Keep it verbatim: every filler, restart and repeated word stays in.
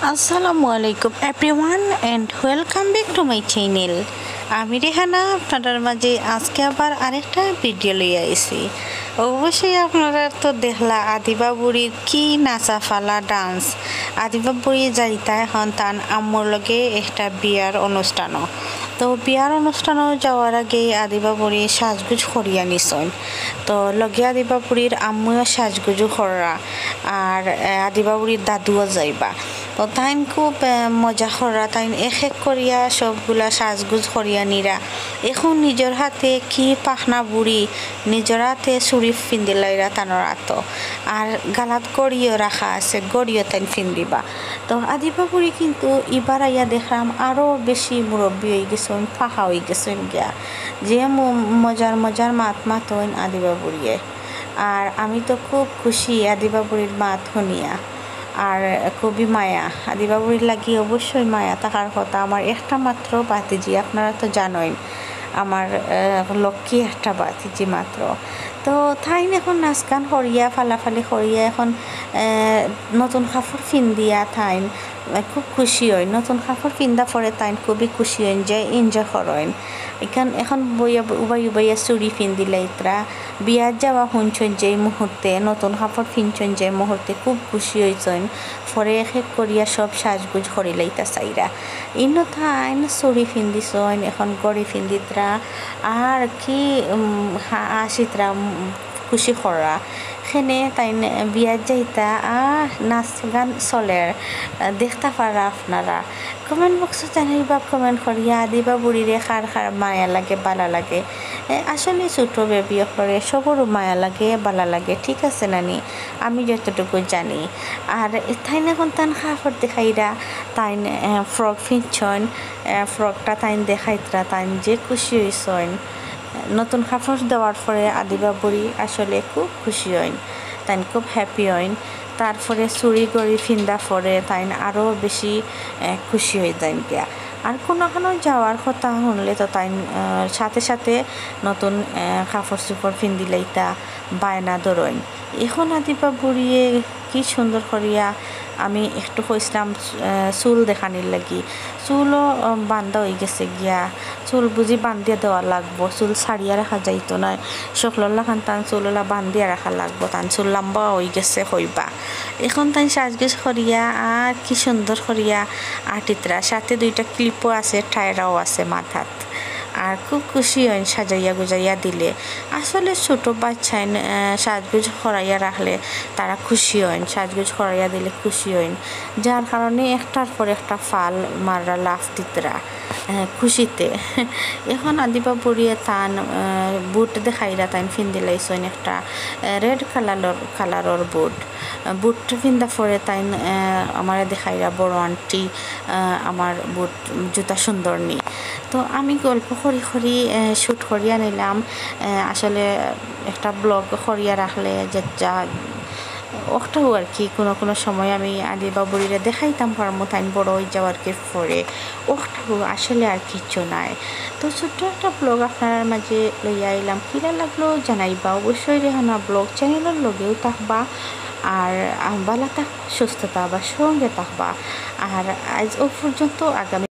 আসসালামু আলাইকুম everyone and welcome back to my channel। আমি রেহানা, আপনারার মাঝে আজকে আবার আরেকটা ভিডিও লইয়া আইছি। অবশ্যই আপনারা তো দেখলা আদিবা বুড়ির কি নাচা ফালা ডান্স। আদিবা বুড়ি যাইতা এখন তান আম্মুর লগে একটা বিয়ার অনুষ্ঠানও। তো বিয়ার অনুষ্ঠানও যাওয়ার আগে আদিবা বুড়ি সাজগুজ করিয়া নিছইন। তো লগে আদিবা বুড়ির আম্মুও সাজগুজু কররা, আর, এ, আদিবা বুড়ির দাদুও যাইবা। তো তাইন খুব, এ, মজা কররা, তাইন এক এক করিয়া সবগুলা সাজগুজ করিয়া নিরা। এখন নিজর হাতে কি পাখনা বুড়ি, নিজর হাতে চুড়ি ফিন্দিলাইরা তানর আতো, আর গালাত ঘড়িও রাখা আছে, ঘড়িও তাইন ফিন্দিবা। তো আদিবা বুড়ি কিন্তু ইবার আইয়া দেখলাম আরও বেশি মুরব্বি অইগেছইন, ফাঁকা অইগেছইন গিয়া। যে ম-, মজার মজার মাত মাতইন আদিবা বুড়িয়ে। আর আমি তো খুব খুশি আদিবা বুড়ির মাত হুনিয়া। আর খুবই মায়া, আদিবা বুড়ির লাগি অবশ্যই মায়া থাকার কথা। আমার একটা মাত্র ভাতিজি, আপনারা তো জানইন, আমার, আহ, লক্ষ্মী একটা ভাতিজি মাত্র। তো তাইন এখন নাচ গান করিয়া, ফালাফালি করিয়া, এখন, আহ, নতুন কাপড় ফিন্দিয়া তাইন, আহ, খুব খুশি অইন। নতুন কাপড় ফিন্দা পরে তাইন খুবই খুশি অইন, যে enjoy করইন। এখন, এখন বইয়া, উবাই উবাইয়া চুড়ি ফিন্দিলাইত্রা। বিয়াত যাওয়া হুনছইন যে মুহূর্তে, নতুন কাপড় ফিনছইন যে মুহূর্তে, খুব খুশি অইছইন। পরে এক এক করিয়া সব সাজগুজ করিলাইতা চাইরা। ইনো তাইন চুড়ি ফিন্দিছইন, এখন ঘড়ি ফিন্দিত্রা। আর কি, উম, হা-, হাসিত্রা, উম, খুশি কররা। খেনে তাইন বিয়াত যাইতা, আর নাচ গান চলের। দেখতা পাররা আপনারা। Comment box-ও জানাইবা comment করিয়া, আদিবা বুড়িরে কার কার মায়া লাগে, বালা লাগে। এ, আসলে ছোট বেবি অকলরে সবরও মায়া লাগে, বালা লাগে, ঠিক আছে নানি? আমি যতটুকু জানি। আর এ, তাইন এখন তান কাপড় দেখাইরা, তাইন, এ, frock ফিনছইন, এ, frock-টা তাইন দেখাইত্রা, তাইন যে খুশি অইছইন। নতুন কাপড় দেওয়ার পরে আদিবা বুড়ি আসলে খুব খুশি অইন, তাইন খুব happy অইন। তারপরে চুড়ি ঘড়ি ফিন্দা পরে তাইন আরও বেশি, এ, খুশি অইযাইন গিয়া। আর কুনুখানো যাওয়ার কথা হুনলে তো তাইন, এ, সাথে সাথে নতুন, এ, কাপড় চোপড় ফিন্দিলাইতা, বায়না ধরইন। এখন আদিবা বুড়িয়ে কি সুন্দর করিয়া, আমি একটু কইছলাম, এ, চুল দেখানির লাগি, চুলও, এ, বান্ধা অইগেছে গিয়া। চুল বুঝি বান্ধিয়া দেওয়া লাগবো, চুল ছাড়িয়া রাখা যাইতো নায়। হকলর লাখান তান চুল ওলা বান্ধিয়া রাখা লাগবো, তান চুল লাম্বা অইগেছে কইবা। এখন তাইন সাজগুজ করিয়া আর কি সুন্দর করিয়া আটিত্রা, সাথে দুইটা clip-ও আছে, টায়রাও আছে মাথাত। আর খুব খুশি অইন সাজাইয়া গুজাইয়া দিলে। আসলে ছোট বাচ্চাইন, আহ, সাজগুজ করাইয়া রাখলে তারা খুশি অইন, সাজগুজ করাইয়া দিলে খুশি অইন, যার কারণে একটার পর একটা ফাল মাররা লাফ দিতরা, আহ, খুশিতে। এখন আদিবা বুড়িয়ে তান, আহ, বুট দেখাইরা, তাইন ফিন্দিলাইছইন একটা, আহ, red colour-র, colour-র বুট। বুট ফিন্দা পরে তাইন, আহ, আমারে দেখাইরা বড় আন্টি, আহ, আমার বুট জুতা সুন্দর নি। তো আমি গল্প করি করি, আহ, shoot করিয়া নিলাম। আহ, আসলে একটা vlog করিয়া রাখলে যে যা অখটাও আর কি, কুনু কুনু সময় আমি আদিবা বুড়িরে দেখাইতাম পারমু, তাইন বড় অইযাওয়ার কি পরে। অখটাও আসলে আর কিচ্ছু নাই। তো ছোট্ট একটা vlog আপনারার মাঝে লইয়া আইলাম, কিলা লাগলো জানাইবা অবশ্যই। রেহানা vlog channel-র লগেও থাকবা, আর, আহ, বালা থাকবা, সুস্থ থাকবা, সঙ্গে থাকবা। আর আইজ অউ পর্যন্ত, আগামী